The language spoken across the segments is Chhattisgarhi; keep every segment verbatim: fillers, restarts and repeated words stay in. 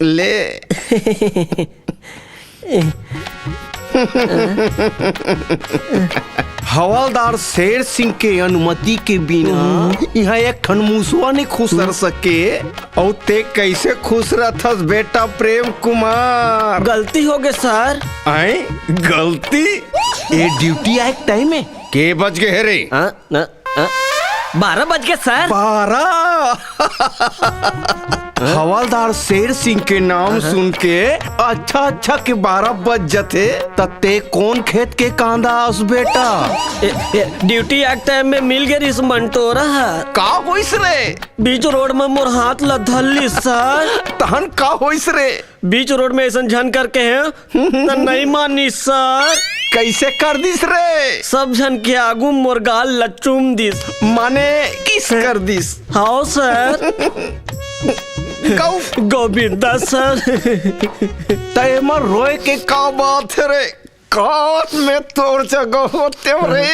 ले। हवलदार शेर सिंह के अनुमति के बिना इहाँ एक ठन मुसवा नइ खुसर सके। अउ ते कइसे खुसरथस बेटा प्रेम कुमार? गलती होगे सर। आय, गलती? ए ड्यूटी आए के टाइम हे। के बज गे हे रे? हाँ, ना, हाँ। बारह बज गे सर। बारह? हवलदार शेर सिंह के नाम सुन के अच्छा अच्छा के बारह बज जथे, त ते कोन खेत के कांदा अस बेटा? ए, ए, ड्यूटी आए के टाइम में मिल गे रिहिस मंटोरा ह। का होइस रे? बीच रोड में मोर हाथ ला धर लिस सर। तहन का होइस रे? बीच रोड में अइसन झन करके हे, त नइ मानिस सर। कइसे कर दिस रे? सब झन के आगू मोर गाल ला चूम दिस। माने किस कर दिस? हाव सर। कऊ? गोविंदा सर। त एमा रोए के का बात हे रे? काश में तोर जगह होतेंव रे।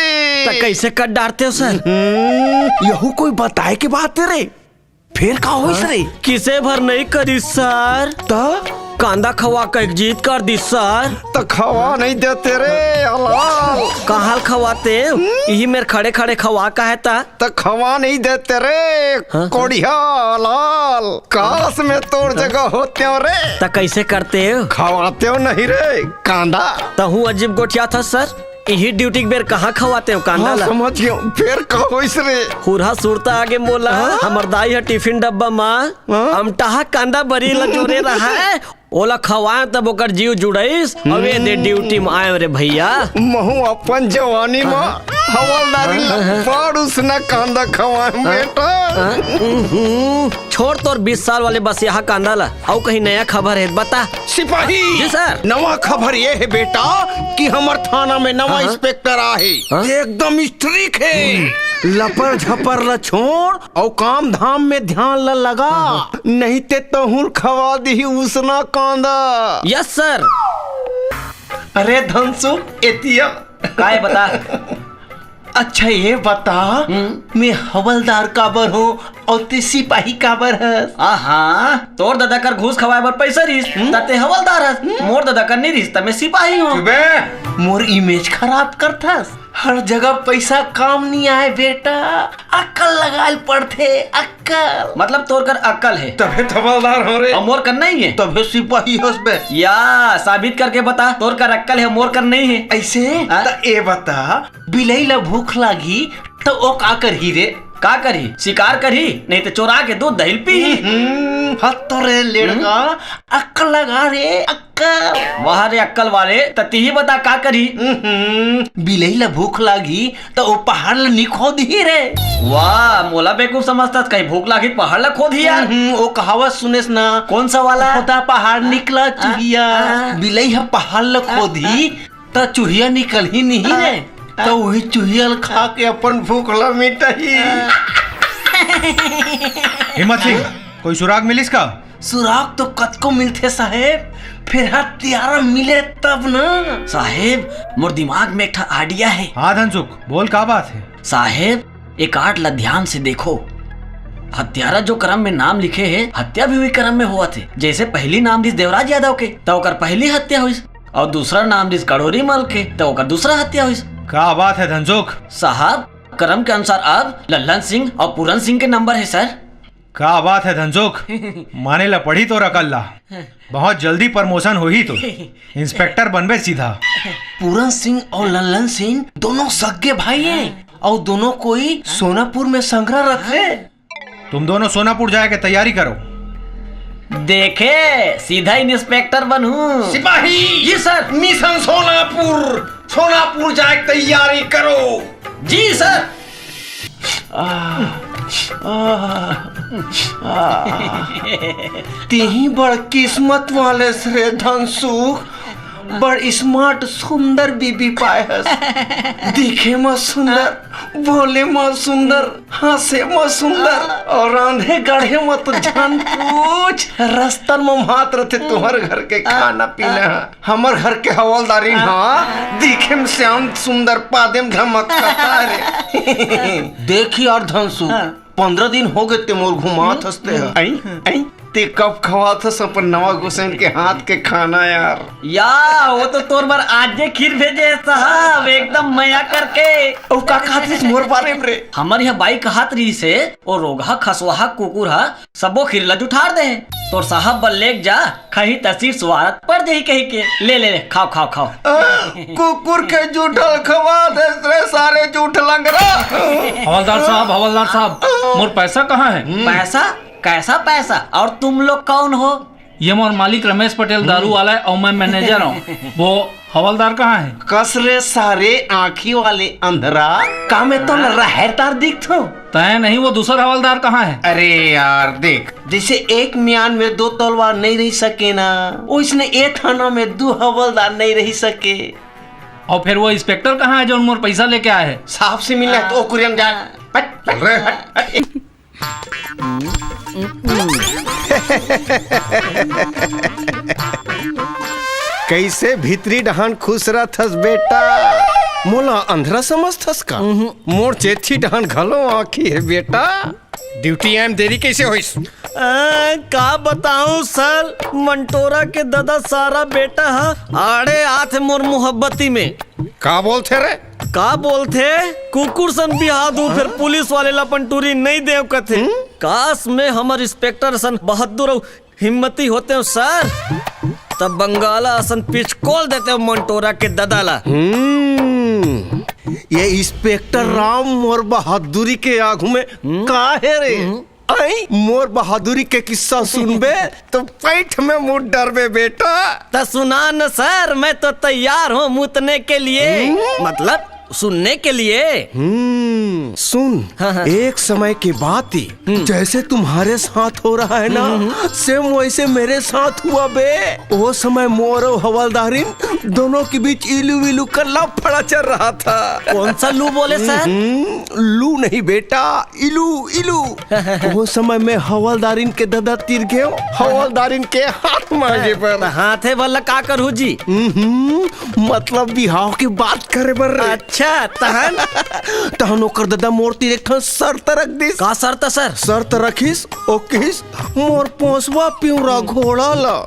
त कइसे कर डारतेंव सर? हम्म, यहू कोई बताए के बात हे रे? फेर का होइस रे? किसे भर नइ करिस सर। त? कांदा खवा के जिद कर दिस सर। त खवा नइ देते रे हलाल। कहाँ ल खवातेंव? इही मेर खड़े खड़े खवा का हे त? त खवा नइ देते रे हाँ, हाँ। कोढ़िया हलाल। काश में तोर जगह होतेंव रे। त कइसे करतेंव? खवातेंव नहीं रे कांदा। तहूँ अजीब गोठियाथस सर। इही ड्यूटी के बेर कहाँ खवातेंव कांदा हाँ, ला? समझ गेंव। फेर का होइस रे? हुरहा सुरता आगे मोला, हाँ? हमर दाई ह टिफिन डब्बा म हाँ? अमटाहा कांदा बरी ला जोरे रहय। ओला खवाएंव तब ओकर जीव जुड़ाइस, अउ ए दे ड्यूटी म आएंव रे भइया। महूँ अपन जवानी म हाँ? हवलदारी ला हाँ, हाँ। बड़ उसना कांदा खवाएंव हाँ? बेटा। हाँ? उहुं। छोड़ तोर बीस साल वाले बसियाहा कांदा ला, अउ कहीं नया खबर हे त बता। सिपाही! जी सर। नवा खबर ये हे बेटा कि हमर थाना में नवा हाँ, हाँ। इंस्पेक्टर आहे। हाँ? एकदम स्ट्रिक हे। लपर झपर ला छोड़ अउ काम धाम में ध्यान ला लगा, हाँ, हाँ। नहीं ते तहूँ ल खवा दिही उसना कांदा। Yes sir. अरे धनसु, एतिया। काय बता? अच्छा ये बता, हम्म। मैं हवलदार काबर हों अउ ते सिपाही काबर हस? आहा, तोर ददा कर घूस खवाए बर पइसा रिहिस, हम्म। त ते हवलदार हस। हम्म। मोर ददा कर नइ रिहिस, त मैं सिपाही हों। चुप बे। मोर इमेज खराब करथस। हर जगह पइसा काम नइ आए बेटा, अक्कल लगाए ल पड़थे, अक्कल। मतलब तोर कर अक्कल हे। तभे हवलदार हों रे। अउ मोर कर नइ हे। तभे सिपाही हस बे। या, साबित करके बता, तोर कर अक्कल हे, मोर कर नइ हे। अइसे? हाँ? त ए बता, बिलई ला भूख लागही त ओ का करही रे? का करही? शिकार करही, नहीं त चोरा के दूध दही ल पीही। हम्म, हद तो रे लेड़का, हम्म? अक्कल लगा रे, अक्कल। वाह रे अक्कल वाले, त तिही बता का करही? हम्म, बिलई ला भूख लागही त ओ पहाड़ ला नइ खोदही रे। वाह, मोला बेवकूफ समझथस, कहीं भूख लागही त पहाड़ ला खोदही यार। हम्म, ओ कहावत सुनेस ना? कौन सा वाला? खोदा पहाड़ निकला चुहिया। हाँ। बिलई ह पहाड़ ला खोदही, त चुहिया निकलही नहीं रे, त उही चुहिया ल खा के अपन भूख ल मिटही। हिम्मत सिंह, कोई सुराग मिलिस का? सुराग तो कतको मिलथे साहेब, फेर हत्यारा मिले तब न। साहेब, मोर दिमाग में एक ठा idea हे। हाँ धनसुख, बोल का बात हे? साहेब, ए card ल ध्यान से देखो। हत्यारा जो क्रम में नाम लिखे हे, हत्या भी उही क्रम में होवत हे। जइसे पहिली नाम रिहिस देवराज यादव के, त ओकर पहिली हत्या होइस। अउ दूसरा नाम रिहिस कड़ोरी मल के, त ओकर दूसरा हत्या होइस। का बात हे धनसुख? साहब, क्रम के अनुसार अब लल्लन सिंह अउ पूरन सिंह के नंबर हे सर। का बात हे धनसुख? माने ला पड़ही तोर अकल ला। बहुत जल्दी promotion होही तो। Inspector बनबे सीधा। पूरन सिंह अउ लल्लन सिंह दोनों सग्गे भाई हे अउ दोनों कोई सोनापुर में संघरा रथे। तुम दोनों सोनापुर जाए के तैयारी करो। देखे, सीधा inspector बनहूं। सिपाही! जी सर। Mission सोनापुर, सोनापुर जाए के तैयारी करो। जी सर। आ, आ, आ। तिही बड़ किस्मत वाले हस रे धनसुख। बड़ smart सुंदर बीबी पाए हस। दिखे म सुंदर, बोले म सुंदर, हंसे म सुंदर, अउ रांधे गढ़े म तो झन पूछ। रस्ता म मात रथे तुंहर घर के खाना पीना ह। हमर घर के हवलदारी ह, दिखे म श्याम सुंदर, पादे म धमक कता रे। देख यार धनसुख, पंद्रह दिन होगे ते मोर घुमात हस ते ह। अई, अई। ते कब खवाथस अपन नवा गुसेन के हाथ के खाना यार? या, वो तो तोर बर आज जे खीर भेजे हे साहब, एकदम मया करके। अउ का खाथस मोर बारे में रे? हमर यह बाई कहत रहिस हे, ओ रोगहा खसवाहा कुकुर ह सबो खीर ल जुठार दे हे। तोर साहब बर लेग जा, खही त सिर सुवारत पड़ जही कही के। ले, ले, ले, खाव, खाव, खाव। आ, कुकुर के जूठल खवा दे रे सारे जूठ लंगरा। हवलदार साहब, हवलदार साहब, मोर पैसा कहाँ है? पैसा? कैसा पैसा? और तुम लोग कौन हो? ये मोर मालिक रमेश पटेल दारू वाला है और मैं मैनेजर हूँ। वो हवलदार कहाँ है? कस रे सारे आँखी वाले अंधरा, का मैं तो राहर तार दिखथो? तय नहीं, वो दूसर हवलदार कहाँ है? अरे यार देख, जैसे एक म्यान में दो तलवार नहीं रही सके ना, ओइसने ए थाना में दो हवलदार नहीं रही सके। और फिर वो इंस्पेक्टर कहाँ है जो मोर पैसा लेके आए है? साहब से मिलना है तो ओ कुरियन जा। हट, हट, रे। हट, हट। कैसे भीतरी डहान खुश रहथस बेटा? मोला अंधरा समझथस का? मोर चेथी डहान घलो आँखी है बेटा। ड्यूटी आए म देरी कैसे होइस? आ, का बताऊं सर, मंटोरा के ददा सारा बेटा ह आड़े आथे मोर मोहब्बती में। का बोलथे रे? का बोलथे? कुकुर सन बिहा दू, फेर पुलिस वाले ला अपन टूरी नहीं देव कथे। काश मैं हमर इंस्पेक्टर सन बहादुर अउ हिम्मती होते हो सर, तब बंगाला असन पिचकोल देते हो मंटोरा के ददा ला। हम्म, ये इंस्पेक्टर राम मोर बहादुरी के आगू में का है रे? आई, मोर बहादुरी के किस्सा सुनबे तो पैठ में मुड़ डरबे बेटा। त सुना न सर, मैं तो तैयार हूँ मुतने के लिए, हम्म? मतलब सुनने के लिए। हम्म, सुन, हाँ, हाँ। एक समय की बात थी, हम्म। जैसे तुम्हारे साथ हो रहा है ना, हम्म, हम्म। सेम वैसे मेरे साथ हुआ बे। वो समय मोर और हवलदारिन दोनों के बीच इलू विलू का लफड़ा चल रहा था। कौन सा लू बोले सर? हम्म, लू नहीं बेटा, इलू, इलू। वो समय में हवलदारिन के ददा तीर गयो, हवलदारिन के हाथ मांगे पर। त हाथे वाला का करू जी? हम्म, मतलब बिहाव के बात करे बर रे। अच्छा, तहन? तहन ओकर ददा मोर तीर एक ठन शर्त रख दिस। का शर्त सर? शर्त रखिस, ओ किस मोर पोसवा पिंवरा घोड़ा ला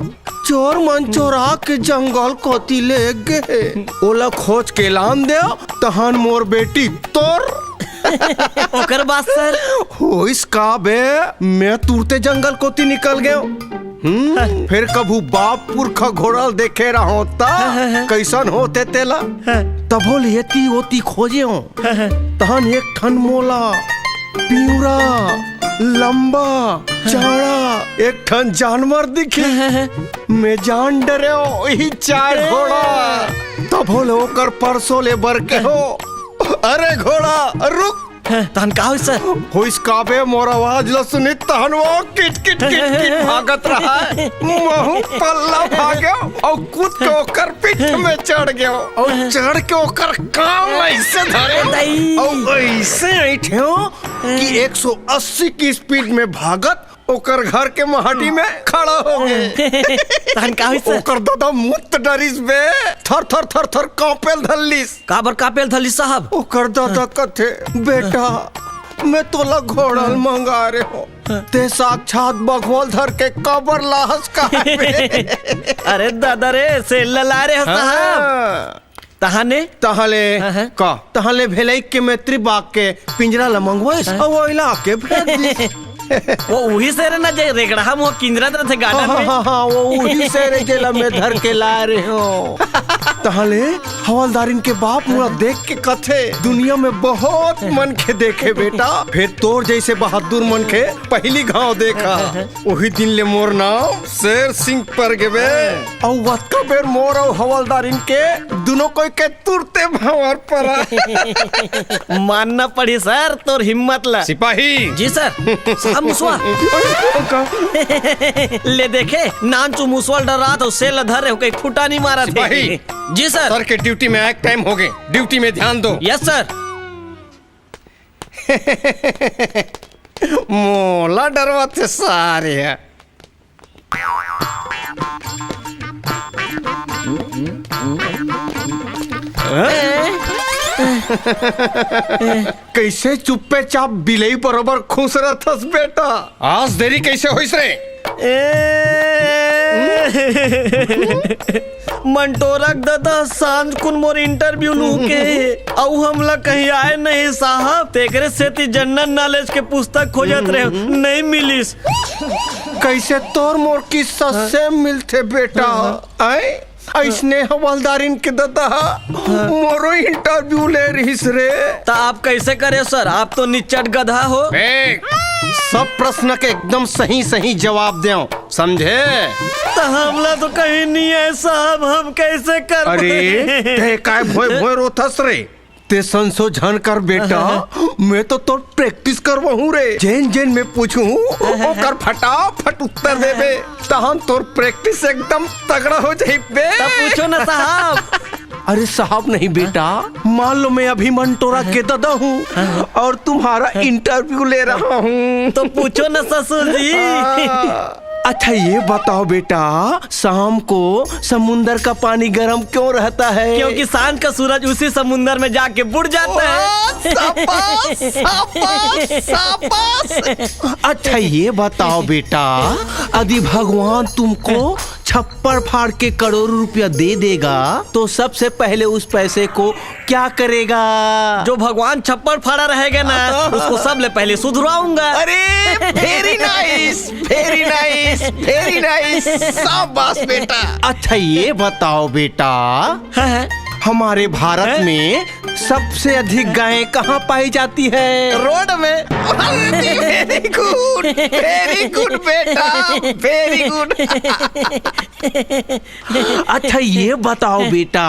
चोर मन चोरा के जंगल कोती ले गे। ओला खोज के लान दे, तहन मोर बेटी तोर। ओकर बाद सर? होइस का बे, मैं तुरते जंगल कोती निकल गयो। हम्म, फिर कभू बाप पुरखा घोड़ा ल देखे रहो त हाँ, हाँ, हाँ। कैसन होते तेला? हाँ। तभो ले एती ओती खोजे हो। हाँ, हाँ। तहन एक ठन मोला पिंवरा, लंबा, हाँ। चौड़ा, एक ठन जानवर दिखे। हाँ, हाँ, हाँ। मैं जान डरे हो, ही चार हाँ। घोड़ा। तभो ले ओकर परसो ले बर के हो। अरे घोड़ा, रुक। तहन का होइस सर? होइस का बे, मोर आवाज ल सुनी तहन वो किट किट किट किट भागत रहा है। महू पल्ला भागे अउ कूद के ओकर पीठ में चढ़ गयो अउ चढ़ के ओकर कान ऐसे धरे दाई। अउ ऐसे ऐठे हो कि एक सौ अस्सी की स्पीड में भागत ओकर घर के महटी में खड़ा हो गए। तहन का होइस सर? ओकर ददा मुत डरिस बे, थर थर थर थर कांपेल धरलिस। काबर कांपेल धरलिस साहब? ओकर ददा कथे, "बेटा, मैं तोला घोड़ल मंगा रे हो, ते साक्षात बघोल धर के काबर लाहस का बे?" अरे ददा रे, से लला रे हो साहब। हाँ। तहाने? तहाले हाँ, हाँ। का? तहाले भेलई के मैत्री बाग के पिंजरा ला मंगवाइस, हाँ। अउ ओइला के भेज दिस। वो उही से रे ना, जे रेगड़ा मुँह किंजरत रथे गार्डन हाँ, में। हाँ, हाँ, वो उही से रे, जेला मैं धर के लाए रहे हो। तहाले हवलदारिन के बाप मोला देख के कथे, "दुनिया में बहुत मनखे देखे बेटा, फेर तोर जैसे बहादुर मनखे पहिली घाव देखा।" उही दिन ले मोर नाम शेर सिंह पर गेबे। अउ वतका बेर मोर अउ हवलदारिन के दुनों कोई के तुरते भंवर परा। मानना पड़ी सर तोर हिम्मत ला। सिपाही। जी सर। साहब मुसवा। का? ले देखे, नानचु मुसवा ल डरात हो, सेल ल धरे हो, कहीं खूटा नहीं मारा थे। सिपाही। जी सर। सर के ड्यूटी में एक टाइम हो गए, ड्यूटी में ध्यान दो। Yes sir. मोला डरवाथे सारे ह। कैसे चुप्पे चाप बिलई बरोबर खुश रहथस बेटा? आज देरी कैसे होइस रे? ए, मंटोरा के ददा सांझ कुन मोर इंटरव्यू लू के, अउ हमला कहीं आए नहीं साहब, तेकरे सेती जनरल नॉलेज के पुस्तक खोजत रहे, नहीं मिलिस। कैसे तोर मोर किस्सा सेम मिलथे बेटा? आए? अइसने हवलदारिन के ददा मोरो इंटरव्यू ले रहिस रे। त आप कैसे करे सर? आप तो निच्चट गधा हो। ए, सब प्रश्न के एकदम सही सही जवाब देव, समझे? त हमला तो कहीं नहीं है साहब, हम कैसे कर अरे, ते काय भोय भोय रोथस रे? ते संशोधन कर बेटा, मैं तो तोर प्रैक्टिस करवाहूँ रे। जेन जेन मैं पूछूँ, ओकर फटाफट उत्तर देबे, तहन तोर प्रैक्टिस एकदम तगड़ा हो जाई बे। तब पूछो ना साहब। अरे साहब नहीं बेटा, मान लो मैं अभी मंटोरा के ददा हूँ और तुम्हारा इंटरव्यू ले रहा हूँ। तो पूछो ना ससुर जी। हाँ। अच्छा ये बताओ बेटा, शाम को समुंदर का पानी गर्म क्यों रहता है? क्योंकि सांझ का सूरज उसी समुंदर में जाके बुड़ जाता है। वाह, शाबाश, शाबाश, शाबाश। अच्छा ये बताओ बेटा, यदि भगवान तुमको छप्पर फाड़ के करोड़ों रुपया दे देगा, तो सबसे पहले उस पैसे को क्या करेगा? जो भगवान छप्पर फाड़ा रहेगा ना, उसको सबले पहले सुधरवाऊंगा। अरे, very nice, very nice, very nice, शाबाश बेटा। अच्छा ये बताओ बेटा, हाँ, हाँ। हमारे भारत हाँ? में सबसे अधिक गायें कहाँ पाई जाती है? रोड में। Very good, very good बेटा, very good। अच्छा ये बताओ बेटा,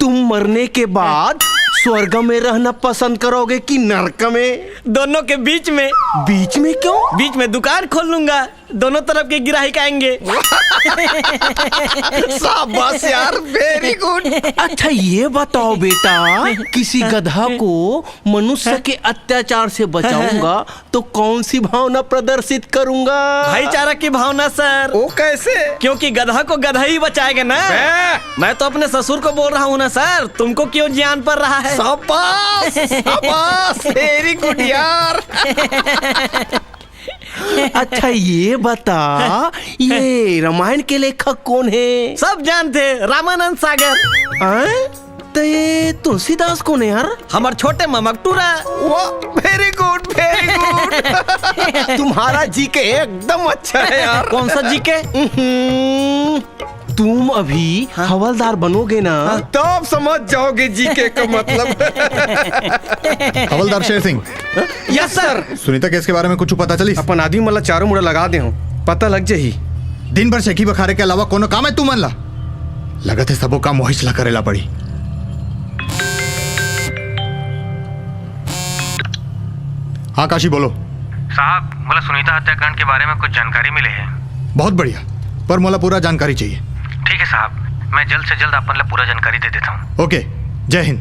तुम मरने के बाद स्वर्ग में रहना पसंद करोगे कि नरक में? दोनों के बीच में। बीच में क्यों? बीच में दुकान खोल लूंगा, दोनों तरफ के गिराहक आएंगे। शाबाश यार, very good। अच्छा ये बताओ बेटा, किसी गधा को मनुष्य के अत्याचार से बचाऊंगा तो कौन सी भावना प्रदर्शित करूंगा? भाईचारा की भावना सर। वो कैसे? क्योंकि गधा को गधा ही बचाएगा ना। बे! मैं तो अपने ससुर को बोल रहा हूँ ना सर, तुमको क्यों ज्ञान पड़ रहा है? शाबाश, शाबाश, very good यार। अच्छा ये बता, ये रामायण के लेखक कौन है? सब जानते, रामानंद सागर। हाँ? तो ये तुलसीदास कौन है यार? हमार छोटे मामा टूरा। वाह, very good, very good। तुम्हारा जीके एकदम अच्छा है यार। कौन सा जीके? हम्म, तुम अभी हाँ? हवलदार बनोगे ना? हाँ। तब समझ जाओगे जीके का मतलब। हवलदार Sher Singh. Yes sir. Sunita cash के बारे में कुछ पता चलिस? अपन आदमी मन ला चारों मुड़ा लगा दे हों, पता लग जाही। दिन भर शेखी बखारे के अलावा कोनो काम है तुमन ला? लगत है सबो काम वहीच ला करेला पड़ी। हाँ काशी, बोलो। साहब, मोला सुनीता हत्याकांड के बारे में कुछ जानकारी मिले है। बहुत बढ़िया, पर मोला पूरा जानकारी चाहिए। ठीक है साहब, मैं जल्द से जल्द अपन ला पूरा जानकारी दे देता हूँ। ओके, जय हिंद।